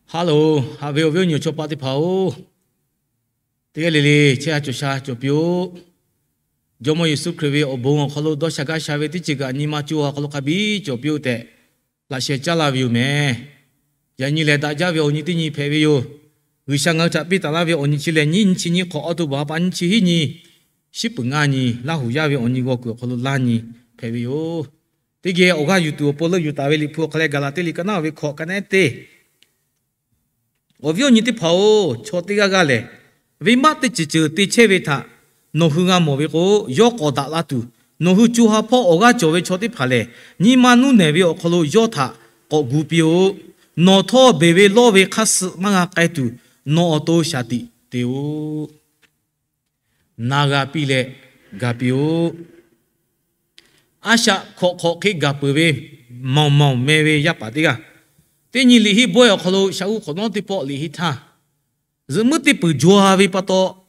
Hello, haꞈ ve awˬ viˉ awˬ nyi awˬ chawˇ paˆ teˇ hpaˍ-oˬ, teˇ g'aˇ le le chehˇ sha cawˬ sha cawˬ piˇ-oˆ. Jawˇmawˇ Yeˍsuˆ Hkriꞈ ve awˬ bon awˬ hk'aw lo dawˇ sha gaˇ sha ve teˇ ceuˬ kaꞈ nyi ma co ha hk'aw lo hk'a biˇ cawˬ piˇ-oˆ tehꞈ, laꞈ sheh caˉ laˇ ve yoˬ mehˍ. Yaꞈ nyi lehˬ, daꞈ jaˇ ve awˬ nyi teˇ nyi hpehꞈ ve yoˬ. G'uiˬsha ngaˬ hui htaꞈ piˇ taˍ laˇ ve awˬ nyi chi lehˬ, nyiˇ nyi chi nyiˇ hk'awꞈ, October ha pa nyiˇ chi hiˉ nyi, shiˉ peuˬ ngaˇ nyi, Laˇ huˍ yaˇ ve awˬ nyi g'aw kuiˬ awˬ hk'aw lo laˇ nyi hpehꞈ ve yoˬ. Teˇ geh awˬ g'aˇ yuˬ tuˬ awˬ pon leuˆ yuˬ taˍ ve Liꞈ hpu awˬ hk'aw leh, Gaˍlaˍtiˆ liꞈ ka naˉ ve hkawꞈ ka nehˉ teˇ Awˬ viˉ awˬ nyi teˇ hpaˍ-oˬ, chaw teˇ g'aˇ g'aˇ lehˬ, venˇbaˆ teˇ ceuˬ ceuˬ te chehˇ ve htaꞈ nawˬ hui g'a mawˬ ve k'o, yawˇ k'awꞈ daꞈ la tuˬ, nawˬ hui co ha hpawˇ awˬ g'aˇ cawˬ ve chaw teˇ hpaˍ lehˬ, nyi ma nuˇ nehˬ ve awˬ hk'aw lo yawˇ htaꞈ k'awꞈ gu piˇ-oˆ. Nawˬ htawˇ beˬ ve lawˇ ve hk'aˇ suh maˇ g'a k'ai tuˬ, nawˬ awˬ to shaˍ tiꞈ te-oˆ. Na g'a piˇ leh ga piˇ-oˆ. A shaꞈ hkawꞈ hk'awꞈ hk'e gaˬ peuˬ ve mawˬ mawˬ meh ve yaˇ paˍ teˇ g'aˇ, teˇ nyi liꞈ henˇ bawehˇ awˬ hk'aw lo shaˍ uiˍ hk'awꞈ nawˉ teˇ pawˆ liꞈ henˇ htaˇ, zuhꞈ muiˉ teˇ peuˬ jaw ve pa taw,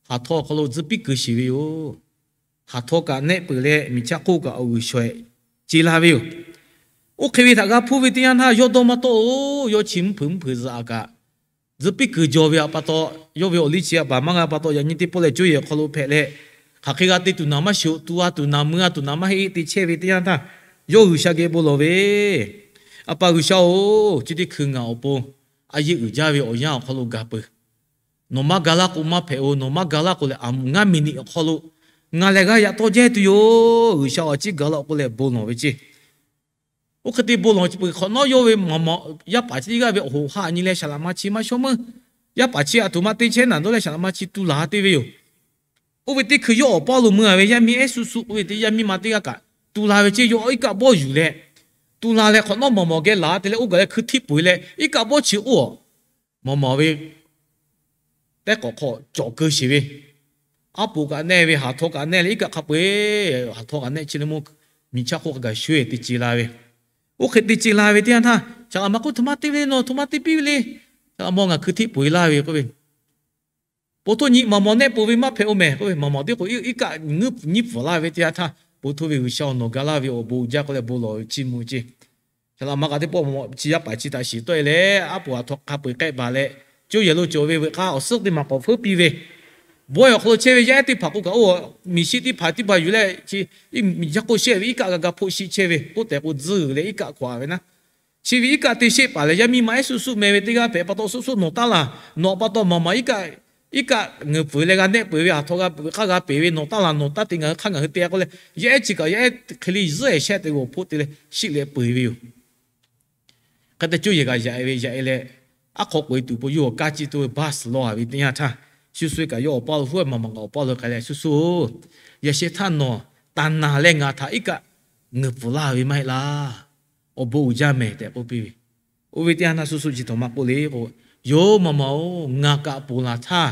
haˍ htaw awˬ hk'aw lo tcuh piˇ keu shiˍ ve yoˬ. Haˍ htaw kaꞈ nehˆ peuˬ leh, miˬ chaˇ hk'oˆ kaꞈ awˬ g'uiˬ shawehꞈ ce la ve yoˬ. Oˇ hk'e ve htaꞈ g'a hpuˇ ve teˇ yanˇ htaˇ, yawˇ dawˇ maˇ tawˆ-oˬ. Yawˇ chi mvuhˇ hpeuꞈ mvuhˇ hpeuꞈ zuhꞈ-a kaꞈ, tcuh piˇ keu jaw ve pa taw, yawˇ ve awˬ liˇ chi a baˬ maˇ g'a pa taw, yaꞈ nyi teˇ pawˆ leh coˇ yehˬ hk'aw lo hpehꞈ leh, hk'aˬ hk'e g'a te tuˬ naˍ maˇ shiˍ-oˬ, tu g'a tuˬ naˍ, mui g'a tuˬ naˍ maˇ heˆ, te chehˇ ve teˇ yanˇ htaˇ, yawˇ G'uiˬsha geh bon lawˬ ve, A pa G'uiˬsha-oˬ, chi teˇ hkui ngaˬ awˬ pon a yeˇ uiˍ jaˇ ve awˬ yanˇ awˬ hk'aw lo gaˬ peuˬ. Nawˬ maˇ ga laˇ k'o maˇ hpehꞈ-oˬ. Nawˬ maˇ ga laˇ k'o lehˬ, aˬ ngaˇ miˬ niꞈ awˬ hk'aw lo ngaˬ lehˬ g'a yaꞈ taw jehˇ tuˬ yoˬ. G'uiˬsha awˬ ciˉ gaˬ laˇ-oˬ k'oˆ leh bon lawˬ ve ceˇ. Oˇ hk'e te bon lawˬ peuˬ hk'awꞈ nawˉ, yawˇ ve mawˬ mawˬ yaˇ paˍ chi teˇ g'aˇ ve awˬ hoꞈ ha nyi leh saˍ laꞈ ma chi maˇ shawˉ meuˇ. Yaˇ paˍ chi aˬ htoꞈ ma te chehˇ naˍ dawˇ leh saˍ laꞈ ma chi tu laˬ te ve yoˬ. Oˇ ve teˇ hkui yawˇ awˬ paˇ lo mui-a ve yaˇ miˇ ehˉ suˆ suˆ k'oˆ ve teˇ yaˇ miˇ ma teˇ g'aˇ kaꞈ tu la ve ceˇ. Yawˇ iˉ kaˆ bawˇ yuˬ leh, tu la leh hk'awꞈ nawˉ mawˬ mawˬ geh laˬ te leh, oˇ gaˬ leh hkui htiˆ peuˬ leh iˉ kaˆ bawˇ chi oˇ a mawˬ mawˬ ve tehˉ k'awꞈ hk'aw cawˬ keu sheˍ ve, aˉ poꞈ kaꞈ nehˆ ve, haˍ htaw kaꞈ nehˆ leh iˉ kaˆ hk'a peu-eˬ, haˍ htaw kaꞈ nehˆ chi le mawˇ, miˬ chaˇ hk'oˆ hk'a gaˬ shoˉ-e te ce la ve. Oˇ hk'e te ce la ve teˇ yanˇ htaˇ, saˍ laꞈ ma k'oˆ, Htoꞈ ma te ve le nawˬ, htoꞈ ma te piˇ ve le. Saˍ laꞈ ma ngaˬ hkui htiˆ peuˬ-e laˇ ve k'oˆ ve, Ponˬ htoˇ nyi maˍ mawˬ nehˆ peuˬ ve maˇ hpehꞈ-oˬ mehˍ k'oˆ ve, maˍ mawˬ teˇ k'o iˉ kaˆ nyiˉ pfuhˍ laˇ ve teˇ yanˇ htaˇ, Ponˬ htoˇ ve G'uiˬsha-oˬ, nawˬ ga laˇ ve awˬ bon jaˇ k'oˆ leh bon lawˬ ve chiˇ mvuh ceˇ. Saˍ laꞈ ma kaꞈ teˇ pawˆ chi yaˇ paˍ chi htaꞈ shiˍ tawˆ-e leh, aˉ poꞈ aˬ htoꞈ hk'a peu-eˬ k'ehˆ baˬ leh, coˇ yehˬ lo cawˬ ve veuꞈ k'aˇ awˬ suhˉ teˇ maˬ k'awꞈ feuˉ piˇ ve, bawehˇ awˬ hk'aw lo chehˇ ve yaˇ ehˉ teˇ hpaˍ k'o kaꞈ, oˇ miˬ shiˆ teˇ hpaˍ teˇ hpaˍ yuˬ leh chi, yaˇ k'o shehˆ ve iˉ kaˆ g'a ga hpoˆ shiˆ chehˇ ve k'oˆ tehꞈ k'o, tzuhˇ g'uiˬ leh iˉ kaˆ hk'awꞈ-a ve naˉ. Chi ve iˉ kaˆ te shehˆ paˍ lehˬ, yaˇ miˇ ma ehˉ suˆ suˆ meh ve teˇ g'aˇ hpehꞈ pa taw, suˆ suˆ nawˬ taˇ laˬ, nawˬ pa taw maˍ maˍ iˉ kaˆ, iˉ kaˆ ngeuˍ pfuhˍ leh g'a nehˆ peuˬ ve, aˬ htoꞈ g'a peuˬ ve hk'aˇ g'a peꞈ ve, nawˬ taˇ laˬ, nawˬ taˇ te ngaˬ hui hk'aˇ ngaˬ hui te-a k'oˆ leh, yaˇ ehˉ chi kaꞈ yaˇ ehˉ hk'e le zuhˆ-e shehˆ te g'awˬ hpoˆ te leh shiˆ leh peu-eˬ ve yoˬ. Hk'e te coˇ yehˬ kaꞈ yaꞈ-e ve, yaꞈ-e leh, aˉ hk'aw k'oꞈ-e tuˬ po yawˇ awˬ kaˇ ciˇ to ve bus lawˇ-a ve teˇ yanˇ htaˇ, shuˍ shuˍ-e kaꞈ yawˇ awˬ paˇ lo huˉ-e maˍ maˍ kaꞈ awˬ paˇ lo k'ai leh, Shuˍ shuˍ-oˬ, yaꞈ sheh htaˇ nawˬ taˍ naˍ leh ngaˬ htaꞈ iˉ kaˆ ngeuˍ pfuhˍ laˇ ve maˇ heˆ laˇ. Awˬ bon uiˍ jaˇ mehˍ tehꞈ k'oˆ piˇ ve. Oˇ ve teˇ yanˇ htaˇ Shuˍ shuˍ chi htaꞈ maˇ k'oˆ le k'o, Yawˇ maˍ maˍ-oˬ, ngaˬ kaꞈ ponˬ laˬ htaˇ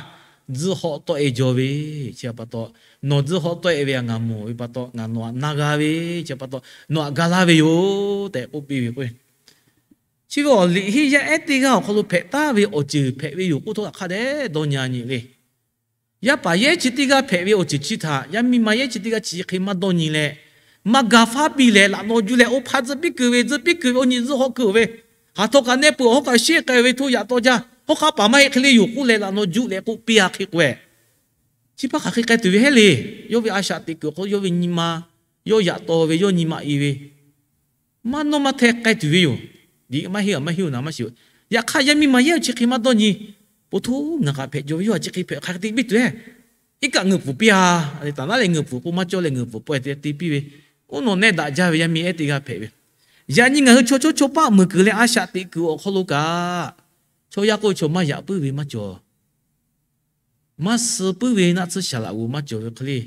tzuhˇ hawˆ tawˆ-e jaw ve, chi pa taw, nawˬ tzuhˇ hawˆ tawˆ-e ve ngaˬ mawˬ ve pa taw, ngaˬ nawˬ htaꞈ na g'a ve, chi pa taw nawˬ htaꞈ ga laˇ ve yoˬ tehꞈ k'oˆ piˇ ve k'o, chi ve awˬ liꞈ henˇ yaˇ ehˉ teˇ g'aˇ awˬ hk'aw lo hpehꞈ taˍ ve awˬ ceuˬ hpehꞈ ve yoˬ k'oˆ htawˇ, hk'a dehꞈ dawˇ nyi-a nyi le. Yaˇ paˍ yaˇ ehˉ chi teˇ g'aˇ hpehꞈ ve awˬ ceuˬ chi htaꞈ yaˇ miˇ ma yaˇ ehˉ chi teˇ g'aˇ chi hk'e maˇ dawˇ nyi leh, maˇ ga faˉ piˇ leh laꞈ naw juˇ leh, oˇ hpaˇ tzuhˇ piˇ keu ve, tzuhˇ piˇ keu ve, oˇ nyi zuhˆ hawˆ keu-oˬ ve, haˍ htaw kaꞈ nehˆ peuˬ, awˬ hawˉ kaꞈ sheˆ k'ai ve htoˇ yaꞈ taw jaˇ, hawˉ hk'aˇ paˍ maˇ heˆ hk'e le yoˬ k'oˆ leh laꞈ naw juˇ leh k'oˆ piˇ-a hk'e k'o-e, chi hpaˇ hk'aˬ hk'e k'ai tuˬ ve heˉ le. Yawˇ ve a shaꞈ teꞈ kuiˬ awˬ hk'aw lo yawˇ ve nyi ma, yawˇ yaꞈ taw ve yawˇ nyi ma-e ve, maˇ nawˇ maˇ hteh k'ai tuˬ ve yoˬ. Liꞈ maˇ henˇ maˇ henˇ-oˬ naˍ maˇ shiˍ-oˬ. Yaꞈ hk'aˇ yaˇ miˇ ma yaˇ chi hk'e maˇ dawˇ nyi. Ponˬ htoˇ ngaˬ kaꞈ hpehꞈ jaw ve, yawˇ htaꞈ chi hk'e hpehꞈ hk'aˬ hk'e te piˇ tuˬ-e. Iˉ kaˆ ngeuˍ pfuhˍ piˇ-a. Taˍ naˉ leh ngeuˍ pfuhˍ k'o maˇ cawˇ leh ngeuˍ pfuhˍ pawehˇ te piˇ ve, oˇ nawˬ nehˆ daꞈ jaˇ ve yaˇ miˇ ehˉ teˇ g'aˇ hpehꞈ ve. Yaꞈ nyi ngaˬ hui chaw chawˇ chaw paˆ meuˬ kuiˬ leh a shaꞈ teꞈ kuiˬ awˬ hk'aw lo kaꞈ, chaw yaˇ k'oˆ ve chaw maˇ yaꞈ puiˉ ve maˇ cawˬ. Maˇ suh puiˉ ve naˆ tsuhˇ shaˍ laꞈ g'oˍ maˇ cawˬ ve hk'e le,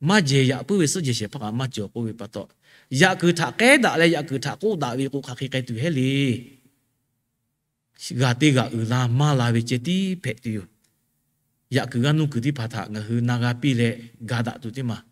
maˇ jehˬ yaꞈ puiˉ ve suhˆ jehˬ shehˍ hpaˇ kaꞈ maˇ cawˬ k'oˆ ve pa taw, yaꞈ kuiˬ htaꞈ k'ehˉ daꞈ leh yaꞈ kuiˬ htaꞈ k'oˆ daꞈ ve k'o hk'aˬ hk'e k'ai tuˬ heˉ le. G'a teˇ g'aꞈ uiˍ la maˇ la ve ceh tiˉ hpehꞈ tuˬ yoˬ. Yaꞈ kuiˬ g'aˇ nuˇ kuiˬ teˇ hpaˍ htaꞈ ngaˬ hui na g'a piˇ leh ga daꞈ tuˬ teˇ maˬ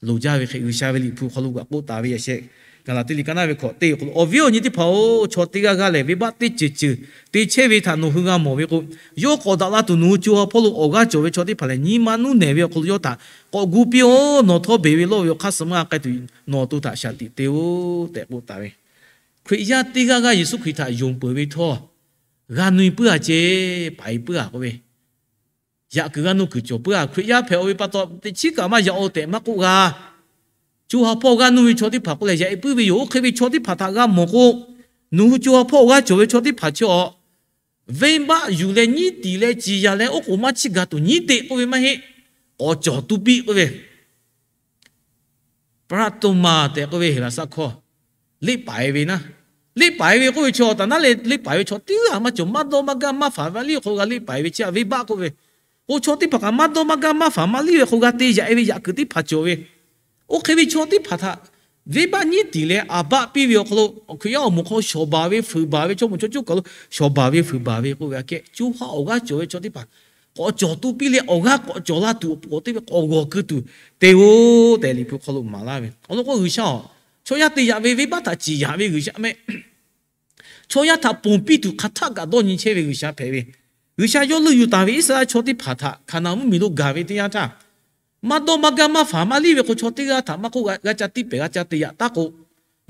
loˍ jaˇ ve hk'e, G'uiˬsha ve liꞈ hpu hk'aw lo kaꞈ k'oˆ taˍ ve yaꞈ sheh, Gaˍlaˍtiˆ liꞈ ka naˉ ve hkawꞈ teˇ awˬ hk'aw lo, Awˬ viˉ awˬ nyi teˇ hpaˍ-oˬ, chaw teˇ g'aˇ g'aˇ lehˬ venˇbaˆ teˇ ceuˬ ceuˬ te chehˇ ve htaꞈ nawˬ hui g'a mawˬ ve k'o, yawˇ k'awꞈ daꞈ la tuˬ nawˬ hui co ha hpawˇ lo awˬ g'aˇ cawˬ ve chaw teˇ hpaˍ lehˬ, nyi ma nuˇ nehˬ ve awˬ hk'aw lo yawˇ htaꞈ k'awꞈ gu piˇ-oˆ. Nawˬ htawˇ beˬ ve lawˇ ve awˬ hk'aˇ suh maˇ g'a k'ai tuˬ, nawˬ awˬ to htaꞈ shaˍ tiꞈ te-oˆ tehꞈ k'oˆ taˍ ve. Hkriꞈ yaˇ teˇ g'aˇ g'aˇ Yeˍsuˆ Hkriꞈ htaꞈ yonˍ peuˬ ve htawˇ, g'aˇ nuˇ-e puiˉ-a ceˇ, paˍ-e puiˉ-a k'oˆ ve, yaꞈ kuiˬ g'aˇ nuˇ kuiˬ cawˬ puiˉ-a. Hkriꞈ yaˇ hpehꞈ-o ve pa taw teꞈ chiˉ kaꞈ maˇ yaꞈ-o tehꞈ maˇ k'oˆ g'a. Co ha hpawˇ g'aˇ nuˇ ve chaw teˇ hpaˍ k'oˆ leh yaꞈ-e puiˉ ve yoˬ. Oˇ hk'e ve chaw teˇ hpaˍ htaꞈ g'a mawˬ k'o, nawˬ hui co ha hpawˇ awˬ g'aˇ cawˬ ve chaw teˇ hpaˍ chi awˬ venˇbaˆ yuˬ leh nyiˉ tiˍ leh ciˍ yanˍ leh oˉ k'oˍ maˇ chiˇ gaˬ tuˬ nyiˉ teꞈ k'oˆ ve maˇ heˆ. K'awꞈ cawˬ tu piˇ k'oˆ ve, pragmata tehꞈ k'oˆ ve Heˍlaˍsaˆ hkawˇ, leˆ paˍ-e ve naˉ. Leˆ paˍ-e ve k'oˆ ve chaw taˍ naˉ leh leˆ paˍ-e ve chaw teˇ g'aˇ maˇ cawˬ. Maˇ dawˇ maˇ gaˇ maˇ faˍ maˇ liˇ ve hk'aw g'a leˆ paˍ-e ve chi a venˇbaˆ k'oˆ ve, k'o chaw teˇ hpaˍ kaꞈ maˇ dawˇ maˇ gaˇ maˇ faˍ maˇ liˇ ve hk'aw g'a te yaꞈ-e ve yaꞈ kuiˬ teˇ hpaˍ cawˬ ve. Oˇ hk'e ve chaw teˇ hpaˍ htaꞈ venˇbaˆ nyiˉ tiˍ leh aˍ baˆ piˇ ve awˬ hk'aw lo, Hkriꞈ yaˇ awˬ moˍ hk'aw shawˍ baˬ ve fuiˍ baˬ ve, chaw moˍ chaw cawˇ kaˬ lo shawˍ baˬ ve fuiˍ baˬ ve k'oˆ ve aꞈ kehˉ, co ha awˬ g'aˇ cawˬ ve chaw teˇ hpaˍ k'awꞈ cawˬ tu piˇ leh awˬ g'aˇ k'awꞈ cawˬ la tuˬ awˬ pon teˇ ve k'awꞈ g'awˬ keu tuˬ te-o tehꞈ Liꞈ hpu hk'aw lo maˍ laˇ ve. Awˬ lawn k'o G'uiˬsha-oˬ, chaw yaˇ te yaꞈ ve venˇbaˆ htaꞈ ciˍ yanˍ ve G'uiˬsha mehˆ. Chaw yaˇ htaꞈ ponˬ piˇ tuˬ hk'aˬ htaˆ kaꞈ dawˇ nyi chehˇ ve G'uiˬsha hpehꞈ ve. G'uiˬsha yawˇ leuˆ yuˬ taˍ ve Iˉsaˍreˍlaˆ chaw teˇ hpaˍ htaꞈ Hkaˍnanˍ mvuhˇmiˬ lo gaˬ ve teˇ yanˇ htaˇ, maˇ dawˇ maˇ gaˇ maˇ faˍ maˇ liˇ ve k'o chaw teˇ g'aˇ htaꞈ maˇ k'oˆ g'a ca tiˇ pehˍ g'a ca te yaꞈ taˉ k'o,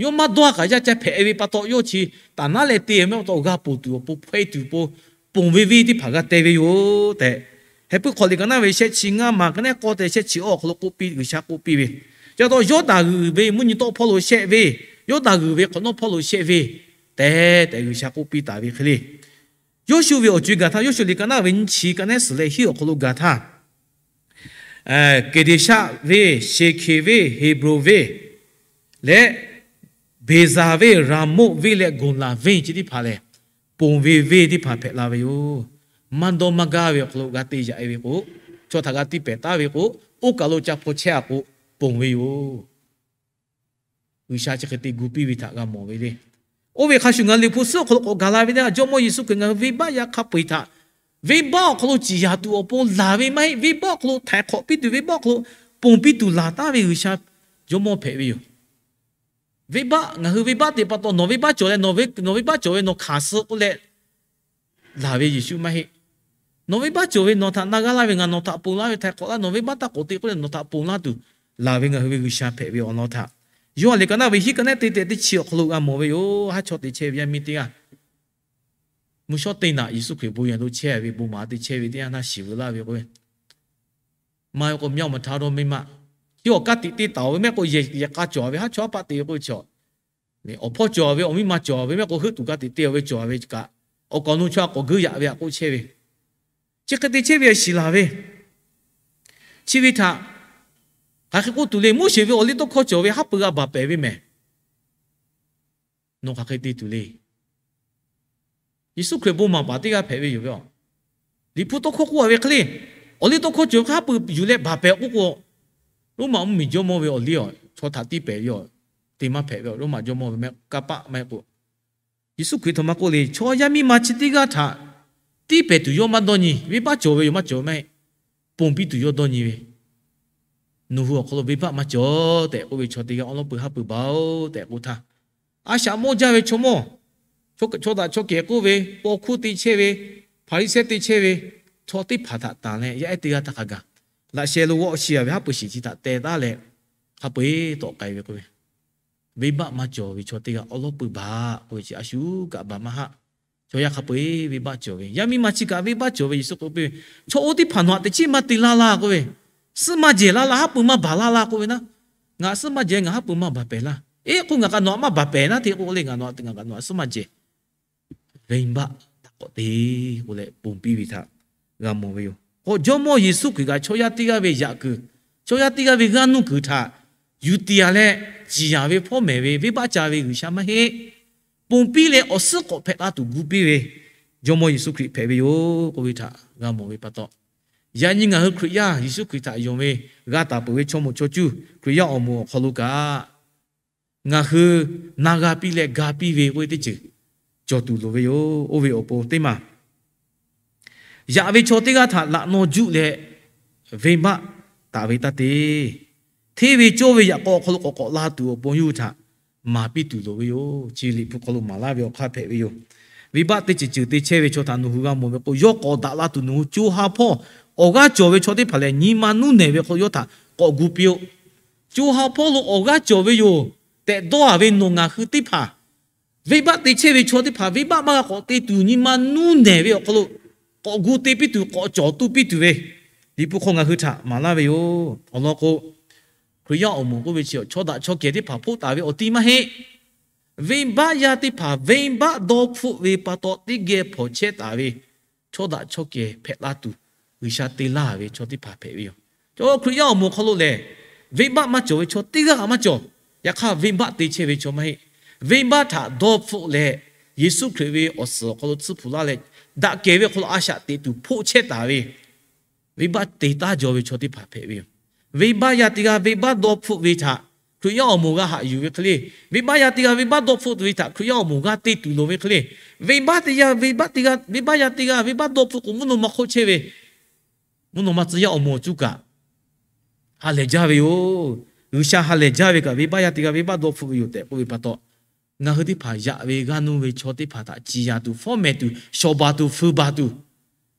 yawˇ maˇ dawˇ kaꞈ yaˇ ca hpehꞈ ve pa taw yawˇ chi taˍ naˉ leh te mehˆ pa taw g'a ponˬ tuˬ awˬ pon hpaweh tuˬ awˬ pon ponˬ ve venˇ teˇ hpaˍ g'a te ve yoˬ tehꞈ, Heh puiˉ hk'aw liꞈ ka naˉ ve shehˆ chi ngaˇ maˬ ka nehˉ k'awˇ te shehˆ chi awˇ awˬ hk'aw lo k'oˆ piˇ, G'uiˬsha k'oˆ piˇ ve, chi pa taw Yawˇdanˍ g'uiˬ ve mvuhˇ nyi tawˆ hpawˇ lo shehˆ ve, Yawˇdanˍ g'uiˬ ve hk'awꞈ nawˉ hpawˇ lo shehˆ ve tehꞈ tehꞈ G'uiˬsha k'oˆ piˇ taˍ ve hk'e le. Yawˇshuˆ ve awˬ co-e gaˬ htaˇ, Yawˇshuˆ liꞈ ka naˉ ve nyiˇ chi ka nehˉ suhˍ leh hiˉ awˬ hk'aw lo gaˬ htaˇ, Keˍdeˍshaˆ venˇ, Sheˍkeˍ venˇ, Heˍbronˍ venˇ leh Beˍzaˍ venˇ, Raˍmoˆ venˇ leh Goˍlaˍ venˇ chi teˇ hpaˍ lehˬ, ponˬ ve venˇ teˇ hpaˍ hpehꞈ la ve yoˬ. Maˇ dawˇ maˇ gaˇ ve awˬ hk'aw lo g'a te yaꞈ-e ve k'o, chaw htaꞈ g'a tiˇ pehˍ taˉ ve k'o, oˇ kaˬ lo ca hpaw chehˇ-a k'o, ponˬ ve yoˬ. G'uiˬsha chi hk'e te gu piˇ ve htaꞈ g'a mawˬ ve le. Oˇ ve hk'a shuˍ ngaˬ Liꞈ hpu suhˉ awˬ hk'aw lo k'awꞈ gaˬ la ve teˇ yanˇ, Jawˇmawˇ Yeˍsuˆ Hkriꞈ ngaˬ hui venˇbaˆ yaˇ hk'a peu-eˬ htaꞈ venˇbaˆ awˬ hk'aw lo ciˍ yanˍ tuˬ awˬ pon laˬ ve maˇ heˆ. Venˇbaˆ awˬ hk'aw lo htaiˍ hk'awꞈ piˇ tuˬ, venˇbaˆ awˬ hk'aw lo ponˬ piˇ tuˬ laˬ taˍ ve G'uiˬsha Jawˇmawˇ hpehꞈ ve yoˬ. Venˇbaˆ, ngaˬ hui venˇbaˆ te pa taw nawˬ venˇbaˆ cawˬ leh, nawˬ ve, nawˬ venˇbaˆ cawˬ ve nawˬ hkanˍ suh k'oˆ leh laˬ ve Yeˍsuˆ maˇ heˆ. Nawˬ venˇbaˆ cawˬ ve nawˬ htaꞈ na g'aˇ laˇ ve, ngaˬ nawˬ htaꞈ ponˬ laˇ ve, htaiˍ hk'awꞈ laˇ, nawˬ venˇbaˆ taˇ k'awꞈ te k'oˆ leh nawˬ htaꞈ ponˬ laˇ tuˬ laˬ ve ngaˬ hui ve G'uiˬsha hpehꞈ ve awˬ lawn htaꞈ, Yoˇhanˬ liꞈ ka naˉ ve hiˉ ka nehˉ te tehꞈ teˇ chi awˬ hk'aw lo g'a mawˬ ve yoˬ. Haˉ chaw te chehˇ ve yaˇ miˇ teˇ g'aˇ mvuhˇ shawˉ teˇ naꞈ Yeˍsuˆ Hkriꞈ bon yehˬ lo chehˇ ve bon maˍ te chehˇ ve teˇ yanˇ htaˇ shiˍ veu laˇ ve k'o, maˇ heˆ k'o myaˇ maˍ htaˇ dawˇ miˇ ma, chi awˬ kaˉ tiꞈ te taˍ-oˬ ve mehˆ k'o, yehˬ k'a cawˬ ve haˉ chaw haˉ paˆ te ve k'oˆ ve chaw, awˬ hpawˇ cawˬ ve, awˬ miˇ ma cawˬ ve mehˆ k'o, heuˆ tuˬ ka tiꞈ te-a ve cawˬ ve kaꞈ, awˬ kaˍ awˬ nu chaw a k'awꞈ geuˆ yaꞈ ve htaꞈ k'oˆ chehˇ ve. Chi hk'e te chehˇ ve shiˍ laˬ ve. Chi ve htaꞈ hk'aˬ hk'e k'oˆ tuˬ le. Moˉseˍ ve awˬliˇtawˇhkawˇ cawˬ ve haˉ pui g'a baˬ pehˍ ve mehˍ. Nawˬ hk'aˬ hk'e te tuˬ le. Yeˍsuˆ Hkriꞈ bon maˍ paˍ teˇ g'aˇ hpehꞈ ve yoˬ ve. Liꞈ hpu tawˇ hkawˇ k'oˆ-a ve hk'e le, awˬliˇtawˇhkawˇ cawˬ ve hk'a haˉ pui yuˬ leh baˬ pehˍ k'oˆ k'o, Roˉmaꞈ mvuhˇmiˬ jawˇmawˇ ve awˬliˇ a chaw htaꞈ tiˇ pehˍ ve yoˬ. Te maˇ hpehꞈ ve Roˉmaꞈ jawˇmawˇ ve mehˆ kanˇ paˆ maˇ heˆ k'o, Yeˍsuˆ Hkriꞈ htaꞈ maˇ k'oˆ le. Chaw yaˇ miˇ ma chi teˇ g'aˇ htaꞈ tiˇ pehˍ tuˬ yawˇ maˇ dawˇ nyi. Venˇbaˆ cawˬ ve yoˬ maˇ cawˬ maˇ heˆ. Ponˬ piˇ tuˬ yawˇ dawˇ nyi ve. Nawˬ hui awˬ hk'aw lo venˇbaˆ maˇ cawˬ tehꞈ k'oˆ ve chaw teˇ g'aˇ awˉ lawˉ pui haˉ pui baˬ-oˬ tehꞈ k'oˆ htaˇ, a shaꞈ mawˇ jaˇ ve chaw mawˇ, chaw daꞈ chaw kehˬ k'oˆ ve, paw hkuˇ te chehˇ ve, Hpaˍriˍsehˇ te chehˇ ve chaw teˇ hpaˍ htaꞈ tanˬ leh yaˇ ehˉ teˇ g'aˇ htaˇ hk'a gaˬ laꞈ sheh lo g'awˆ shi-a ve haˉ pui shiˍ chi htaꞈ teh taˉ leh, hk'a peu-eˬ tawˆ k'ai ve k'oˆ ve, venˇbaˆ maˇ cawˬ ve chaw teˇ g'aˇ awˉ lawˉ pui baˬ k'oˆ ve chi a shu kaꞈ baˬ maˇ haˆ. Chaw yaˇ hk'a peu-eˬ venˇbaˆ cawˬ ve, yaˇ miˇ ma chi kaꞈ venˇbaˆ cawˬ ve Yeˍsuˆ k'oˆ piˇ ve, chaw oˇ teˇ hpaˍ nawˬ htaꞈ teꞈ chiˉ maˇ te laˇ laˇ k'oˆ ve, suhˉ maˇ jehˬ laˇ laˇ, haˉ pui maˇ baˬ laˇ laˇ k'oˆ ve naˉ, ngaˬ suhˉ maˇ jehˬ, ngaˬ haˉ pui maˇ baˬ pehˍ laˇ. Eˉ k'o ngaˬ kaꞈ nawˬ htaꞈ maˇ baˬ pehˍ naˉ, te k'o le ngaˬ nawˬ htaꞈ ngaˬ kaꞈ nawˬ htaꞈ suhˉ maˇ jehˬ. Venˇbaˆ taˇ k'awꞈ te k'oˆ leh ponˬ piˇ ve htaꞈ g'a mawˬ ve yoˬ. K'o Jawˇmawˇ Yeˍsuˆ Hkriꞈ kaꞈ chaw yaˇ teˇ g'aˇ ve yaꞈ kuiˬ, chaw yaˇ teˇ g'aˇ ve g'aˇ nuˇ kuiˬ htaꞈ yuˬ tiˍ-a leh, ciˍ yanˍ ve hpawˇ mehˍ ve venˇbaˆ ca ve G'uiˬsha maˇ heˆ. Ponˬ piˇ leh awˬ suhˉ k'awꞈ hpehꞈ la tuˬ gu piˇ ve Jawˇmawˇ Yeˍsuˆ Hkriꞈ hpehꞈ ve yoˬ k'oˆ ve htaꞈ g'a mawˬ ve pa taw, yaꞈ nyi ngaˬ hui Hkriꞈ yaˇ Yeˍsuˆ Hkriꞈ htaꞈ yonˍ ve g'a taˍ peuˬ ve chaw moˍ chaw cuˇ Hkriꞈ yaˇ awˬ moˍ awˬ hk'aw lo kaꞈ, ngaˬ hui na g'a piˇ leh ga piˇ ve k'oˆ ve teˇ ceuˬ cawˬ tuˬ loˍ ve yoˬ. Oˇ ve awˬ pon teˇ maˬ yaꞈ ve chaw teˇ g'aˇ htaꞈ laꞈ naw juˆ leh venˇbaˆ taˍ ve taˇ te. Hteˇ ve cawˇ ve yaꞈ k'aw awˬ hk'aw lo k'awꞈ k'awꞈ la tuˬ awˬ pon yawˇ hui htaꞈ maˍ piˇ tuˬ loˍ ve yoˬ. Chi Liꞈ hpu hk'aw lo maˍ laˇ ve awˬ hk'aˇ hpehꞈ ve yoˬ. Venˇbaˆ teˇ ceuˬ ceuˬ te chehˇ ve chaw htaꞈ nawˬ hui g'a mawˬ ve k'o, yawˇ k'awꞈ daꞈ la tuˬ nawˬ hui co ha hpawˇ awˬ g'aˇ cawˬ ve chaw teˇ hpaˍ lehˬ, nyi ma nuˇ nehˬ ve hk'aw lo yawˇ htaꞈ k'awꞈ gu piˇ-oˆ. Co ha hpawˇ lo awˬ g'aˇ cawˬ ve yoˬ tehꞈ dawˇ-a ve nawˬ ngaˬ hui teˇ hpaˍ Venˇbaˆ te chehˇ ve chaw teˇ hpaˍ venˇbaˆ maˇ g'a k'awꞈ te tuˬ, nyi ma nuˇ nehˬ ve awˬ hk'aw lo k'awꞈ gu te piˇ tuˬ, k'awꞈ cawˬ tu piˇ tuˬ ve, Liꞈ hpu hk'aw ngaˬ hui htaꞈ maˍ laˇ ve yoˬ. Awˬ lawn k'o, Hkriꞈ yaˇ awˬ moˍ k'oˆ ve chi chaw daꞈ chaw kehˬ teˇ hpaˍ hpoˆ taˍ ve awˬ ti maˇ heˆ. Venˇbaˆ yaˇ teˇ hpaˍ venˇbaˆ dawˇ hpfuhˆ ve pa taw teˇ geh hpawnˬ chehˇ taˍ ve chaw daꞈ chaw kehˬ hpehꞈ la tuˬ, G'uiˬsha te laˇ ve chaw teˇ hpaˍ hpehꞈ ve yoˬ. Chaw Hkriꞈ yaˇ awˬ moˍ hk'aw lo lehˬ, venˇbaˆ maˇ cawˬ ve chaw teˇ g'aˇ maˇ cawˬ. Yaꞈ hk'aˇ, venˇbaˆ te chehˇ ve chaw maˇ heˆ. Venˇbaˆ htaꞈ dawˇ hpfuhˆ leh, Yeˍsuˆ Hkriꞈ ve awˬ suhˍ awˬ hk'aw lo tsuhˇ hpuˍ laˇ leh, daꞈ kehˬ ve awˬ hk'aw lo a shaꞈ teꞈ tuˬ hpoˆ chehˇ taˍ ve venˇbaˆ te taˇ jaw ve chaw teˇ hpaˍ hpehꞈ ve yoˬ. Venˇbaˆ yaˇ teˇ g'aˇ venˇbaˆ dawˇ hpfuhˆ ve htaꞈ Hkriꞈ yaˇ awˬ moˍ g'a haꞈ yuˬ ve hk'e le. Venˇbaˆ yaˇ teˇ g'aˇ venˇbaˆ dawˇ hpfuhˆ tuˬ ve htaꞈ Hkriꞈ yaˇ awˬ moˍ g'a te tuˬ loˍ ve hk'e le. Venˇbaˆ teˇ g'aˇ venˇbaˆ teˇ g'aˇ, venˇbaˆ yaˇ teˇ g'aˇ venˇbaˆ dawˇ hpfuhˆ k'o, mvuhˇ naw ma hk'oˆ chehˇ ve, mvuhˇ naw ma tcuh yaˇ awˬ moˍ awˬ cuˇ kaꞈ ha lehˬ jaˇ ve yoˬ. G'uiˬsha ha lehˬ jaˇ ve kaꞈ, venˇbaˆ yaˇ teˇ g'aˇ venˇbaˆ dawˇ hpfuhˆ ve yoˬ tehꞈ k'oˆ ve pa taw, ngaˬ hui teˇ hpaˍ yaꞈ ve g'aˇ nuˇ ve chaw teˇ hpaˍ htaꞈ ciˍ yanˍ tuˬ, fawˉ mehˍ tuˬ, shawˍ baˬ tuˬ, fuiˍ baˬ tuˬ,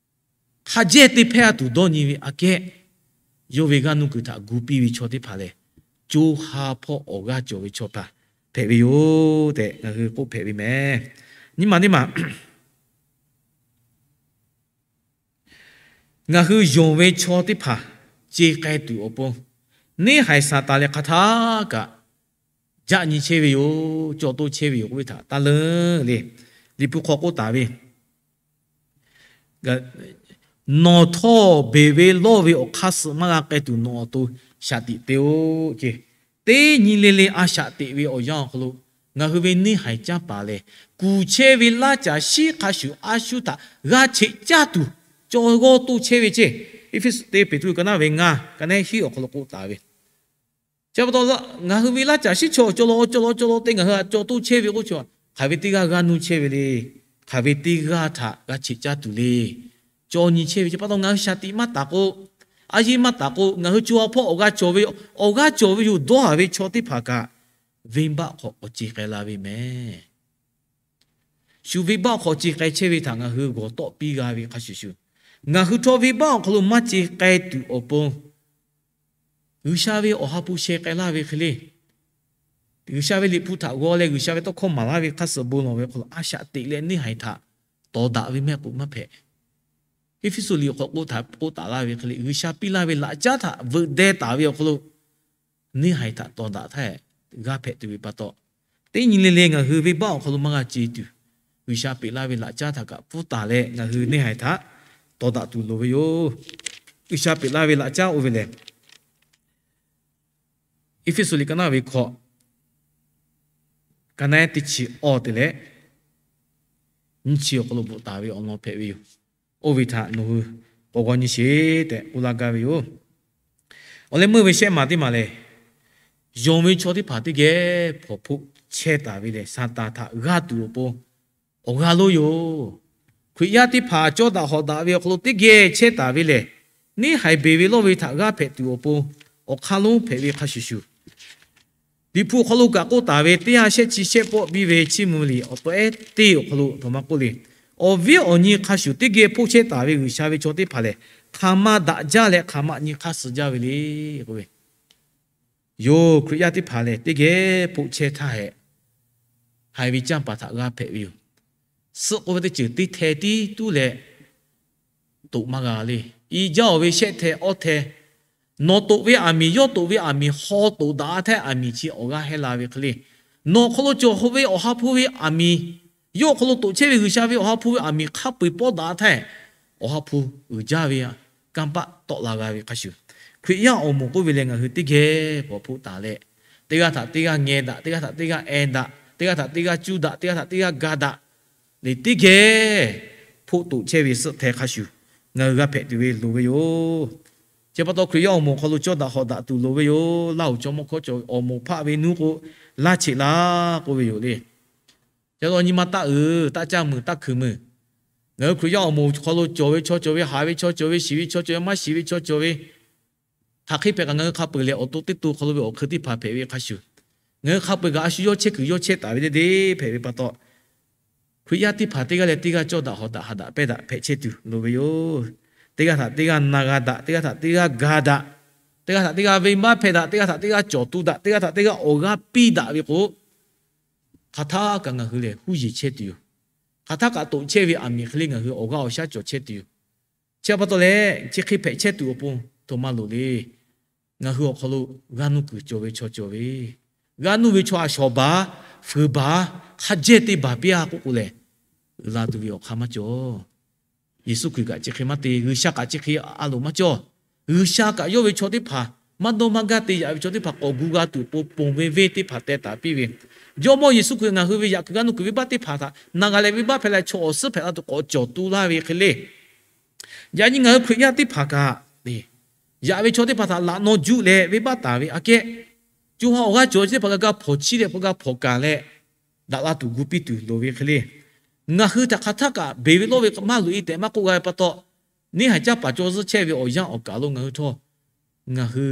hk'a jehˇ te hpehˇ a tuˬ dawˇ nyi ve aꞈ kehˉ, yawˇ ve g'aˇ nuˇ kuiˬ htaꞈ gu piˇ ve chaw teˇ hpaˍ lehˬ, co ha hpawˇ awˬ g'aˇ cawˬ ve chaw hpaˍ hpehꞈ ve yoˬ tehꞈ ngaˬ hui k'oˆ hpehꞈ ve meh. Nyi ma teˇ maˬ ngaˬ hui yonˍ ve chaw teˇ hpaˍ ce k'ai tuˬ awˬ pon, neˇ haiˬ Saˍtanˍ lehˬ hk'aˬ htaˇ kaꞈ jaˆ nyi chehˇ ve yoˬ, caw toˇ chehˇ ve yoˬ k'oˆ ve htaꞈ taˇ leuˉ le. Liꞈ hpu hk'aw k'oˆ taˍ ve, Nawˬ htawˇ beˬ ve lawˇ ve awˬ hk'aˇ suh maˇ g'a k'ai tuˬ nawˬ awˬ to shaˍ tiꞈ te-oˆ ce. Teˇ nyi le le a shaꞈ teꞈ ve awˬ yanˇ awˬ hk'aw lo, ngaˬ hui ve neˇ haiˬ canˇ paˍ lehˬ, kuˬ chehˇ ve laˇ caˬ shiˉ hk'a shuˍ a shu htaꞈ g'a cheꞈ caˇ tuˬ, caw g'awˇ toˇ chehˇ ve ce. Eˇfeˇsuꞈ teˇ Peˍtruˆ ka naˉ ve ngaˇ ka naˉ hiˉ awˬ hk'aw lo k'oˆ taˍ ve, chi pa taw, ngaˬ hui ve laˇ caˬ shiˉ chaw cawˬ law cawˬ law cawˬ law te ngaˬ hui htaꞈ caw toˇ chehˇ ve k'oˆ chi, hk'aˬ ve teˇ g'aˇ g'aˇ nuˇ chehˇ ve le. Hk'aˬ ve teˇ g'aˇ htaꞈ g'a cheꞈ caˇ tuˬ le. Caw nyi chehˇ ve chi pa taw, ngaˬ hui shaˍ tiꞈ maˇ taˍ k'o, a yeˇ maˇ taˍ k'o, ngaˬ hui co ha hpawˇ awˬ g'aˇ cawˬ ve, awˬ g'aˇ cawˬ ve yoˬ dawˇ haˍ ve chaw teˇ hpaˍ kaꞈ, venˇbaˆ hk'aw k'awꞈ ce k'ai la ve meh. Shu venˇbaˆ hk'aw ce k'ai chehˇ ve htaꞈ ngaˬ hui g'awˬ tawˆ piˇ g'a ve hk'a shuˍ shuˍ, ngaˬ hui htawˇ venˇbaˆ awˬ hk'aw lo maˇ ce k'ai tuˬ awˬ pon, G'uiˬsha ve Awˬ ha hpu sheh k'ai laˇ ve hk'e le. G'uiˬsha ve Liꞈ hpu htaꞈ g'aw leh G'uiˬsha ve tawˇ hkawˇ maˍ laˇ ve hk'a suhˍ bon lawˬ ve hk'aw lo a shaꞈ teꞈ leh neˇ haiˬ htaꞈ tawˍ daꞈ ve mehˆ k'o maˇ hpehꞈ. Eˇfeˇsuꞈ liꞈ awˬ hk'aw k'oˆ taˍ laˇ ve hk'e le, G'uiˬsha piˇ laˇ ve laꞈ caˉ htaꞈ veuꞈ deh taˍ ve awˬ hk'aw lo, neˇ haiˬ htaꞈ tawˍ daꞈ htaˇ g'a hpehꞈ tuˬ ve pa taw, teˇ nyi le le ngaˬ hui venˇbaˆ awˬ hk'aw lo maˇ g'a ce tuˬ, G'uiˬsha peꞈ laˇ ve laꞈ caˉ htaꞈ kaꞈ pfuhˇ taˍ leh ngaˬ hui neˇ haiˬ htaꞈ tawˍ daꞈ tuˬ loˍ ve yoˬ. G'uiˬsha peꞈ laˇ ve laꞈ caˉ oˇ ve lehˬ, Eˇfeˇsuꞈ liꞈ ka naˉ ve hkawꞈ, ka naˉ teˇ chi awˇ te leh nyiˇ chi awˬ hk'aw lo bvuhꞈ taˍ ve awˬ lawn hpehꞈ ve yoˬ. Oˇ ve htaꞈ nawˬ hui k'awꞈ g'aw nyi sheˍ tehꞈ k'oˆ laˇ gaˇ ve yoˬ. Awˬ leh meuˇ ve shehˆ maˬ teˇ maˬ lehˬ, yonˍ ve chaw teˇ hpaˍ teˇ geh hpawnˬ hpoˆ chehˇ taˍ ve lehˬ, Saˍtanˍ htaꞈ g'aˇ tuˬ awˬ pon awˬ g'aˇ lonˉ yoˬ. Hkriꞈ yaˇ teˇ hpaˍ cawˇ daꞈ hawꞈ daꞈ ve awˬ hk'aw lo teˇ geh chehˇ taˍ ve lehˬ, neˇ haiˬ beˬ ve lawˇ ve htaꞈ g'aˇ hpehꞈ tuˬ awˬ pon awˬ hk'aˇ lonˉ hpehꞈ ve hk'a shuˍ shuˍ, Liꞈ hpu awˬ hk'aw lo kaꞈ k'oˆ taˍ ve teˇ ha shehˆ chi shehˆ pawˆ biˇ ve chiˇ mvuh liꞈ awˬ pa ehˉ teˇ awˬ hk'aw lo htoꞈ ma k'oˆ le. Awˬ viˉ awˬ nyi hk'a shuˍ teˇ geh hpoˆ chehˇ taˍ ve G'uiˬsha ve chaw teˇ hpaˍ lehˬ, hk'aˬ ma daꞈ jaˇ leh hk'aˬ ma nyi hk'aˇ suh jaˇ ve le k'oˆ ve yoˬ. Hkriꞈ yaˇ teˇ hpaˍ lehˬ, teˇ geh hpoˆ chehˇ htaˇ hehꞈ, haiˬ ve canˇ paˍ htaꞈ g'a hpehꞈ ve yoˬ. Suhˆ k'oˆ ve teˇ ceuˬ teˇ hteh tiˉ tuˉ leh toꞈ maˇ g'a le. I jaˇ-oˬ ve shehˆ hteh awˇ hteh, nawˬ toꞈ ve aˬ miˍ, yawˇ toꞈ ve aˬ miˍ haw toꞈ daꞈ-a htaˇ, aˬ miˍ chi awˬ g'aˇ hehˇ la ve hk'e le. Nawˬ hk'aw lo cawˬ ve Awˬ ha hpu ve aˬ miˍ, yawˇ hk'aw lo toꞈ chehˇ ve G'uiˬsha ve Awˬ ha hpu ve aˬ miˍ hk'a peu-eˬ pawˆ daꞈ-a htaˇ, Awˬ ha hpu uiˍ jaˇ ve kanˇ paˆ tawˆ la g'a ve hk'a shuˍ, Hkriꞈ yaˇ awˬ moˍ k'oˆ ve lehˬ, ngaˬ hui teˇ geh hpawnˬ hpoˆ taˍ leh, teˇ g'aˇ htaꞈ teˇ g'aˇ ngeh daꞈ, teˇ g'aˇ htaꞈ teˇ g'aˇ eh daꞈ, teˇ g'aˇ htaꞈ teˇ g'aˇ cuˇ daꞈ, teˇ g'aˇ htaꞈ teˇ g'aˇ ga daꞈ leh, teˇ geh hpoˆ toꞈ chehˇ ve suhˆ hteh hk'a shuˍ, ngaˬ hui g'a hpehꞈ tuˬ ve loˍ ve yoˬ. Chi pa taw, Hkriꞈ yaˇ awˬ moˍ hk'aw lo cawˇ daꞈ hawꞈ daꞈ tuˬ loˍ ve yoˬ. Laˇ hoˍ chaw mawˇ hkawˇ cawˬ ve awˬ moˍ hpaˆ ve nuˇ k'o, laˇ cheꞈ laˇ k'oˆ ve yoˬ le. Chi pa taw, nyi ma taˇ uiˍ, taˇ caˇ meuˬ, taˇ hkui meuˬ. Ngaˬ hui Hkriꞈ yaˇ awˬ moˍ hk'aw lo cawˬ ve chaw cawˬ ve, haꞈ ve chaw cawˬ ve, shiˍ ve chaw cawˬ ve, maˇ shiˍ ve chaw cawˬ ve, hk'aˬ hk'e hpehꞈ kaꞈ ngaˬ hui hk'a peu-eˬ lehˬ, awˬ to teˇ to hk'aw lo ve awˬ hk'eun teˇ hpaˍ hpehꞈ ve hk'a shuˍ, ngaˬ hui hk'a peu-eˬ kaꞈ a shu yawˇ chehˇ kuiˬ yawˇ chehˇ taˍ ve deˇ deˇ hpehꞈ ve pa taw, Hkriꞈ yaˇ teˇ hpaˍ teˇ g'aˇ leh teˇ g'aˇ cawˇ daꞈ hawꞈ daꞈ haꞈ daꞈ pehˇ daꞈ hpehꞈ chehˇ tuˬ loˍ ve yoˬ. Teˇ g'aˇ htaꞈ teˇ g'aˇ na g'a daꞈ, teˇ g'aˇ htaꞈ teˇ g'aˇ ga daꞈ, teˇ g'aˇ htaꞈ teˇ g'aˇ venˇbaˆ hpehˇ daꞈ, teˇ g'aˇ htaꞈ teˇ g'aˇ cawˬ tu daꞈ, teˇ g'aˇ htaꞈ teˇ g'aˇ awˬ g'aˇ piˇ daꞈ ve k'o, hk'aˬ htaˇ kaꞈ ngaˬ hui lehˬ huˉ yeˬ chehˇ tuˬ yoˬ. Hk'aˬ htaˇ kaꞈ toꞈ chehˇ ve aˬ miˍ hk'e le ngaˬ hui awˬ g'aˇ awˬ shaˉ cawˬ chehˇ tuˬ yoˬ. Chi pa taw leh chi hk'e hpehꞈ chehˇ tuˬ awˬ pon htoꞈ ma loˍ le. Ngaˬ hui awˬ hk'aw lo g'aˇ nuˇ kuiˬ cawˬ ve chaw cawˬ ve, g'aˇ nuˇ ve chaw a shawˍ baˬ, fuiˍ baˬ, hk'a jehˇ te baˬ piˇ-a k'oˆ k'o lehˬ, uiˍ la tuˬ ve awˬ hk'aˇ maˇ cawˬ. Yeˍsuˆ Hkriꞈ kaꞈ chi hk'e maˇ te, G'uiˬsha kaꞈ chi hk'e a loˍ maˇ cawˬ. G'uiˬsha kaꞈ yawˇ ve chaw teˇ hpaˍ maˇ dawˇ maˇ gaˇ te yaꞈ ve chaw teˇ hpaˍ k'awꞈ gu g'a tuˬ awˬ pon ponˬ ve venˇ teˇ hpaˍ teh taˍ piˇ ve, Jawˇmawˇ Yeˍsuˆ Hkriꞈ ngaˬ hui ve yaꞈ kuiˬ g'aˇ nuˇ kuiˬ venˇbaˆ teˇ hpaˍ htaꞈ na g'a leh venˇbaˆ hpehꞈ la tuˬ k'awꞈ cawˬ tu laˇ ve hk'e le. Yaꞈ nyi ngaˬ hui Hkriꞈ yaˇ teˇ hpaˍ kaꞈ, yaꞈ ve chaw teˇ hpaˍ htaꞈ laꞈ naw juˆ leh venˇbaˆ taˍ ve aꞈ kehˉ, co ha awˬ g'aˇ cawˬ chi teˇ hpaˍ g'a ga hpawnˬ chiˇ leh hpaw ga hpawnˬ kaˬ leh, daꞈ la tuˬ gu piˇ tuˬ loˍ ve hk'e le. Ngaˬ hui htaꞈ hk'aˬ htaˇ kaꞈ beˬ ve lawˇ ve maˇ loꞈ e tehꞈ maˇ k'oˆ g'a ve pa taw, neˇ haiˬ caˇ paˍ caw zuhˇ chehˇ ve awˬ yanˇ awˬ kaˬ lo ngaˬ hui htawˇ, ngaˬ hui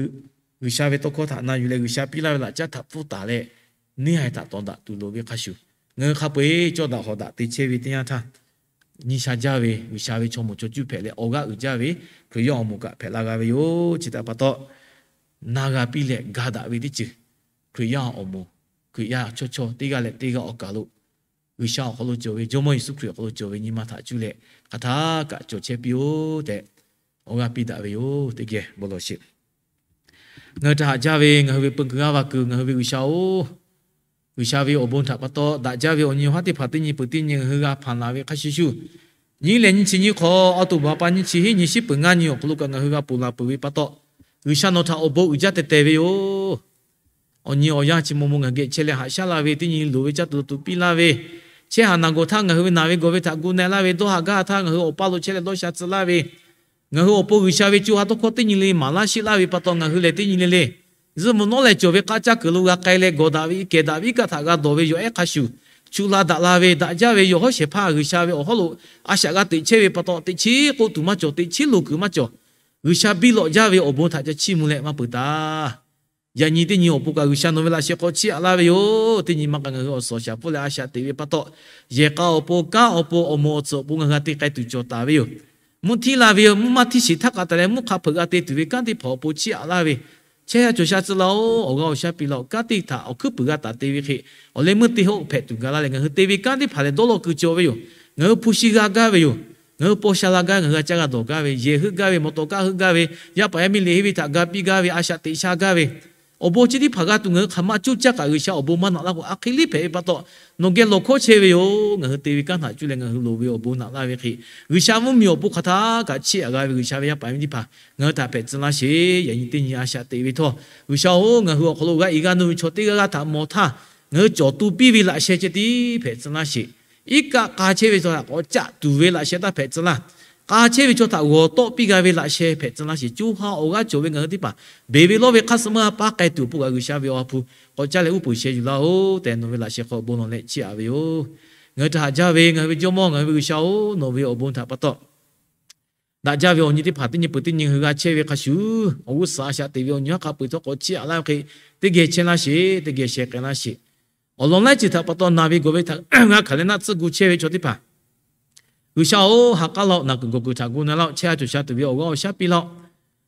G'uiˬsha ve tawˇ hkawˇ htaꞈ na yuˬ leh G'uiˬsha piˇ laˇ ve laꞈ caˉ htaꞈ pfuhˇ taˍ leh, neˇ haiˬ htaꞈ tawˍ daꞈ tuˬ loˍ ve hk'a shuˍ, ngaˬ hui hk'a peu-eˬ cawˇ daꞈ hawˍ daꞈ te chehˇ ve teˇ yanˇ htaˇ, nyi sha jaˇ ve G'uiˬsha ve chaw moˍ chaw cuˇ hpehꞈ leh awˬ g'aˇ uiˍ jaˇ ve Hkriꞈ yaˇ awˬ moˍ kaꞈ hpehꞈ la g'a ve yoˬ. Chi htaꞈ pa taw, na g'a piˇ leh ga daꞈ ve teˇ ceuˬ, Hkriꞈ yaˇ awˬ moˍ, Hkriꞈ yaˇ chaw chaw teˇ g'aˇ leh teˇ g'aˇ awˬ kaˬ lo G'uiˬsha awˬ hk'aw lo cawˬ ve, Jawˇmawˇ Yeˍsuˆ Hkriꞈ awˬ hk'aw lo cawˬ ve nyi ma htaꞈ cuˇ leh hk'aˬ htaˇ kaꞈ cawˬ chehˇ piˇ-oˆ tehꞈ, awˬ g'aˇ piˇ daꞈ ve yoˬ. Teˇ geh bon lawˬ sheˍ. Ngaˬ hui htaꞈ haꞈ jaˇ ve ngaˬ hui ve peu kuiˬ g'aˇ va kuiˬ ngaˬ hui ve G'uiˬsha-oˬ, G'uiˬsha ve awˬ bon htaꞈ pa taw daꞈ jaˇ ve awˬ nyi awˬ haˉ teˇ hpaˍ teˇ nyi peuˬ teˇ nyi ngaˬ hui g'a hpanˍ laˬ ve hk'a shuˍ shuˍ, nyiˇ lehˬ nyi chi nyiˇ hk'awꞈ, awˬ to baˬ pa nyiˇ chi hiˉ nyi shiˉ peuˬ ngaˇ nyi awˬ hk'aw lo kaꞈ ngaˬ hui g'a ponˬ laˬ peuˬ ve pa taw, G'uiˬsha nawˬ htaꞈ awˬ bon uiˍ jaˇ teh teh ve yoˬ. Awˬ nyi awˬ yanˇ chi maw maw ngaˬ hui geh chehˇ leh haꞈ shaˉ laˇ ve, teˇ nyi loˍ ve caˇ tuˬ lo tuˬ piˇ laˇ ve, chehˇ haˍ naˬ gawˬ htaˇ ngaˬ hui ve naˬ ve gawˬ ve htaꞈ gu na-e laˇ ve, dawˇ haˍ gaˇ htaˇ ngaˬ hui awˬ paˇ lo chehˇ leh dawˇ sha tcuh laˇ ve, ngaˬ hui awˬ pon G'uiˬsha ve co ha tawˇ hkawˇ teˇ nyi le maˍ laˇ sheˆ laˇ ve pa taw ngaˬ hui lehˬ teˇ nyi le le, zuhꞈ mvuhꞈ nawˉ leh cawˬ ve k'aˇ caˇ kuiˬ lo g'a k'ai leh gawˬ daꞈ ve iˉ kehˬ daꞈ ve iˉ kaˆ htaꞈ g'a dawˬ ve yawˬ ehˉ hk'a shuˍ, chu la daꞈ la ve daꞈ jaˇ ve yawˬ hawˉ shehˍ hpaˇ G'uiˬsha ve awˬ hawˉ lo a shaꞈ g'a teꞈ chehˇ ve pa taw, teꞈ chiˉ k'oˆ tuˬ maˇ cawˬ, teꞈ chiˉ loˍ kuiˬ maˇ cawˬ. G'uiˬsha biˇ lawꞈ jaˇ ve awˬ bon htaꞈ ca chiˇ mvuh leh maˇ peuˬ taˍ. Yaꞈ nyi teˇ nyi awˬ pon kaꞈ G'uiˬsha nawˬ ve laꞈ sheh hk'aw chiˇ aꞈ laˇ ve yoˬ. Teˇ nyi ma kaꞈ ngaˬ hui awˬ suhˍ awˬ shaˍ hpfuhˇ leh a shaꞈ teꞈ ve pa taw, yehˬ k'a awˬ pon, kanˉ awˬ pon, awˬ moˍ awˬ tcuhˍ awˬ pon ngaˬ hui a te k'ai tuˬ cawˬ taˍ ve yoˬ. Mvuhˇ htiˇ la ve yoˬ. Mvuhˇ maˇ htiˇ shiˍ htaˇ k'a taˍ leh mvuhˇ hk'a hpeuꞈ g'a te tuˬ ve kanˉ teˇ hpaˍ awˬ pon chiˇ aꞈ laˇ ve, chehˇ sha cawˬ sha tcuh laˇ-oˬ, awˬ g'aˇ awˬ shaˉ piˇ laˇ-oˬ, kanˉ teˇ htaꞈ awˬ hkuiˉ puiˍ g'a taˍ te ve hk'e, awˬ leh meuˇ teˇ hawˉ hpehꞈ tuˬ gaˬ laˇ leh ngaˬ hui te ve kanˉ teˇ hpaˍ lehˬ dawˇ law kuiˬ cawˬ ve yoˬ. Ngaˬ hui hpu shi g'a gaˇ ve yoˬ. Ngaˬ hui paw sha la gaˇ, ngaˬ hui a caˇ g'a dawˬ gaˇ ve, yehˬ heuˆ gaˇ ve, mawˬ tawˍ kaˇ heuˆ gaˇ ve, yaˇ paˍ yaˇ miˇ liꞈ henˇ ve htaꞈ ga piˇ gaˇ ve, a shaꞈ teꞈ sha gaˇ ve, awˬ bon chi teˇ hpaˍ g'a tuˬ ngaˬ hui hk'aˬ ma coˇ caˇ kaꞈ G'uiˬsha awˬ bon maˇ naꞈ laˇ k'o, a hk'e liˇ hpehꞈ ve pa taw, nawˬ geh lawˬ hkawˇ chehˇ ve yoˬ. Ngaˬ hui te ve kanˉ htaꞈ cuˇ leh ngaˬ hui loˍ ve awˬ bon naꞈ laˇ ve hk'e, G'uiˬsha mvuhˇmiˬ awˬ pon hk'aˬ htaˇ kaꞈ chiˇ aꞈ g'a ve G'uiˬsha ve yaˇ paˍ yaˇ miˇ teˇ hpaˍ ngaˬ hui htaꞈ hpehꞈ tcuh laˇ sheˍ. Yaꞈ nyi teˇ nyi a shaꞈ teꞈ ve htawˇ, G'uiˬsha-oˬ, ngaˬ hui awˬ hk'aw lo g'a iˉ g'aˇ nuˇ ve chaw teˇ g'aˇ g'aˇ htaꞈ mawˬ htaˇ, ngaˬ hui cawˬ tu piˇ ve laꞈ sheh ceh tiˉ hpehꞈ tcuh laˇ sheˍ. Iˉ kaˆ k'a chehˇ ve chaw htaꞈ k'awꞈ caˆ tuˬ ve laꞈ sheh taˇ hpehꞈ tcuh laˇ. K'a chehˇ ve chaw htaꞈ g'awˬ tawˆ piˇ g'a ve laꞈ sheh hpehꞈ tcuh laˇ sheˍ. Co ha awˬ g'aˇ cawˬ ve ngaˬ hui teˇ hpaˍ beˬ ve lawˇ ve hk'aˇ suh meuˇ a paˉ k'ai tuˬ awˬ pon kaꞈ G'uiˬsha ve awˬ ha hpu k'awꞈ caˇ leh uˉ peunˍ sheh yuˬ laˇ-oˬ tehꞈ nawˬ ve laꞈ sheh hk'aw bon lawˬ leh chiˇ aꞈ ve yoˬ. Ngaˬ hui htaꞈ haꞈ jaˇ ve ngaˬ hui ve Jawˇmawˇ, ngaˬ hui ve G'uiˬsha-oˬ, nawˬ ve awˬ bon htaꞈ pa taw daꞈ jaˇ ve awˬ nyi teˇ hpaˍ teˇ nyi peuˬ teˇ nyi ngaˬ hui g'a chehˇ ve hk'a shuˍ, awˬ g'uˇ suhˍ a shaꞈ teꞈ ve awˬ nyi haˉ hk'a peu-eˬ htawˇ k'awꞈ chiˇ aꞈ laˇ ve hk'e, teˇ geh chehˇ laˇ sheˍ, teˇ geh sheh k'ai laˇ sheˍ. Awˬ lawn laiˉ ceuˬ htaꞈ pa taw naˬ ve gawˬ ve htaꞈ g'a hkanˍ leh naˆ tsuhˇ gu chehˇ ve chaw teˇ hpaˍ, G'uiˬsha-oˬ, ha k'aˉ laˇ-oˆ, naˬ kuiˬ gawˬ kuiˬ htaꞈ gu na laˇ-oˆ, chehˇ sha cawˬ sha tuˬ ve awˬ g'aˇ awˬ shaˉ piˇ laˇ-oˆ.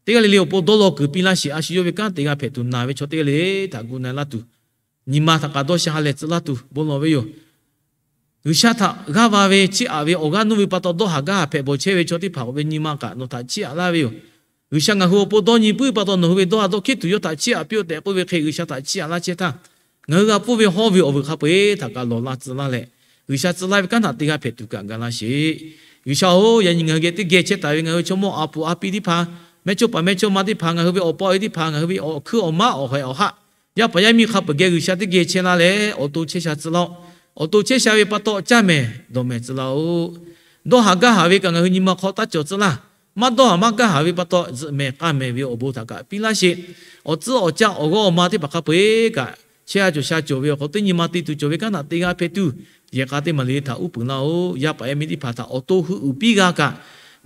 Teˇ g'aˇ le le awˬ pon dawˇ law kuiˬ piˇ laˇ sheˍ. A shu yawˇ ve kanˉ te g'a hpehꞈ tuˬ naˬ ve chaw teˇ g'aˇ le le htaꞈ gu na laˇ tuˬ, nyi ma htaꞈ kaꞈ dawˇ sha ha lehˬ tcuh laˇ tuˬ bon lawˬ ve yoˬ. G'uiˬsha htaꞈ g'aˇ va ve chiˇ aꞈ ve awˬ g'aˇ nuˇ ve pa taw dawˇ haˍ gaˇ haˍ hpehꞈ bawˬ chehˇ ve chaw teˇ hpaˍ k'oˆ ve nyi ma kaꞈ nawˬ htaꞈ chiˇ aꞈ laˇ ve yoˬ. G'uiˬsha ngaˬ hui awˬ pon dawˇ nyi puiˉ ve pa taw nawˬ hui ve dawˇ haˍ dawˇ hkiˉ tuˬ yawˇ htaꞈ chiˇ aꞈ piˇ-oˆ tehꞈ k'oˆ ve hk'e, G'uiˬsha htaꞈ chiˇ aꞈ laˇ chehˇ htaˇ, ngaˬ hui g'a pfuhˇ ve hawˇ ve awˬ vuiˬ hk'a peu-eˬ htaꞈ kaꞈ lawˬ laˇ tcuh laˇ leh, G'uiˬsha tcuh laˇ ve kanˉ htaꞈ te g'a hpehꞈ tuˬ kaꞈ ga laˇ sheˍ. G'uiˬsha-oˬ, yaꞈ nyi ngaˬ hui geh teˇ geh chehˇ taˍ ve ngaˬ hui chaw mawˇ a puˍ a pi teˇ hpaˍ, mehˇchawˇ paˍ mehˇchawˇma teˇ hpaˍ, ngaˬ hui ve awˬ pa awˬ e teˇ hpaˍ, ngaˬ hui ve awˬ hkuiˇ awˬ maˉ awˬ haiˬ awˬ haˆ, yaˇ paˍ yaˇ miˇ hk'a peu-eˬ geh G'uiˬsha teˇ geh chehˇ laˇ leh awˬ to chehˇ sha tcuh laˇ-oˆ. Awˬ to chehˇ sha ve pa taw caˇ mehˍ dawˬ mehˍ tcuh laˇ-oˆ. Dawˇ haˍ gaˇ haˍ ve kaꞈ ngaˬ hui nyi ma hk'aw taˇ cawˬ tcuh laˇ. Maˇ dawˇ haˍ maˇ gaˇ haˍ ve pa taw zuhꞈ mehˍ k'a mehˍ ve awˬ bon htaꞈ kaꞈ piˇ laˇ sheˍ. Awˬ tcuhˉ awˬ caˆ awˬ g'awˇ awˬ ma teˇ hpaˍ hk'a peu-eˬ kaꞈ chehˇ sha cawˬ sha cawˬ ve awˬ hk'aw teˇ nyi ma te tuˬ cawˬ ve kanˉ htaꞈ te g'a hpehꞈ tuˬ, yehˬ k'a teˇ maˬ le le htaꞈ uˉ peunˍ laˇ-oˆ. Yaˇ paˍ yaˇ miˇ teˇ hpaˍ htaꞈ awˬ to hui uiˍ piˇ g'a kaꞈ,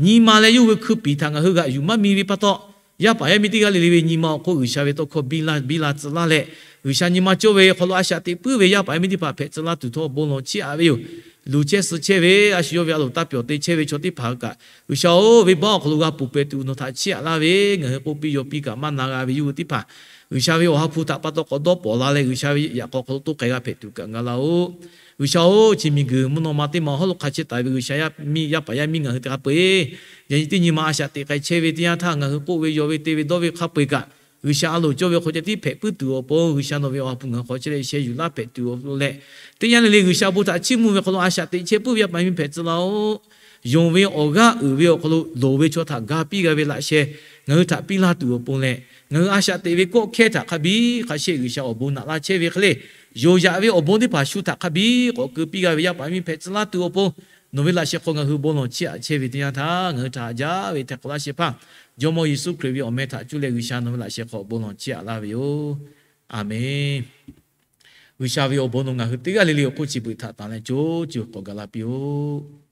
nyi ma leh yawˇ hui ve hkui piˍ htaꞈ ngaˬ hui g'aꞈ yuˬ maˇ mi ve pa taw, yaˇ paˍ yaˇ miˇ teˇ g'aˇ le le ve nyi ma awˬ hk'oˆ G'uiˬsha ve tawˇ hkawˇ biˇ la tcuh laˇ leh, G'uiˬsha nyi ma cawˇ ve hk'aw lo a shaꞈ teꞈ puiˉ ve yaˇ paˍ yaˇ miˇ teˇ hpaˍ hpehꞈ tcuh laˇ tuˬ htawˇ bon lawˬ chiˇ aꞈ ve yoˬ. Luˬ chehˇ suh chehˇ ve a shu yawˇ ve a loˍ taˇ pyawˬ te chehˇ ve chaw teˇ hpaˍ kaꞈ, G'uiˬsha-oˬ, venˇbaˆ awˬ hk'aw lo g'a ponˬ pehˍ tuˬ nawˬ htaꞈ chiˇ aꞈ laˇ ve, ngaˬ hui k'oˆ piˇ yaw piˇ kaꞈ maˇ na g'a ve yawˇ hui teˇ hpaˍ G'uiˬsha ve Awˬ ha hpu htaꞈ pa taw k'awꞈ dawˇ pawˍ la leh, G'uiˬsha ve yaꞈ k'aw hk'aw lo toˇ k'ai g'a hpehꞈ tuˬ kaꞈ gaˬ la-oˆ. G'uiˬsha-oˬ, chi miˬguiˬ mvuhˇ naw ma teˇ ma hawˉ lo hk'a chehˇ taˍ ve G'uiˬsha yaˇ miˇ yaˇ paˍ yaˇ miˇ ngaˬ hui teˇ hk'a peu-eˬ, yaꞈ nyi teˇ nyi ma a shaꞈ teꞈ k'ai chehˇ ve teˇ yanˇ htaˇ, ngaˬ hui k'oˆ ve yawˬ ve te ve dawˇ ve hk'a peu-eˬ kaꞈ, G'uiˬsha a loˍ cawˇ ve hk'aw ceh tiˉ hpehꞈ puiˉ tuˬ awˬ pon, G'uiˬsha nawˬ ve Awˬ ha hpu ngaˬ hui hk'aw chehˇ leh sheh yuˬ laˇ hpehꞈ tuˬ awˬ pon leh, teˇ yanˇ le le G'uiˬsha bon htaꞈ chiˇ mvuh ve hk'aw lo a shaꞈ teꞈ chehˇ puiˉ ve yaˇ paˍ miˇ hpehꞈ tcuh laˇ-oˆ. Yonˍ ve awˬ g'aˇ uiˍ ve awˬ hk'aw lo loˍ ve chaw htaꞈ ga piˇ g'a ve laꞈ sheh ngaˬ hui htaꞈ piˇ laˇ tuˬ awˬ pon leh, ngaˬ hui a shaꞈ teꞈ ve kawˆ hkehˇ htaꞈ hk'a biˇ hk'a sheˆ G'uiˬsha awˬ bon naꞈ laˇ chehˇ ve hk'e le, yoˬ yaꞈ ve awˬ bon teˇ hpaˍ shu htaꞈ hk'a biˇ k'awꞈ keu piˇ g'a ve yaˇ paˍ miˇ hpehꞈ tcuh laˇ tuˬ awˬ pon, nawˬ ve laꞈ sheh hk'aw ngaˬ hui bon lawˬ chiˇ aꞈ chehˇ ve teˇ yanˇ htaˇ, ngaˬ hui htaꞈ haꞈ jaˇ ve hteˇ hk'awꞈ laˇ shehˍ hpaˇ Jawˇmawˇ Yeˍsuˆ Hkriꞈ ve awˬ meh htaꞈ cuˇ leh G'uiˬsha nawˬ ve laꞈ sheh hk'aw bon lawˬ chiˇ aꞈ laˇ ve yoˬ. Aˬmenˍ. G'uiˬsha ve awˬ bon nawˬ ngaˬ hui teˇ g'aˇ le le awˬ hk'oˆ chi beuꞈ htaꞈ tanˍ leh co co k'awꞈ gaˬ la piˇ-oˆ.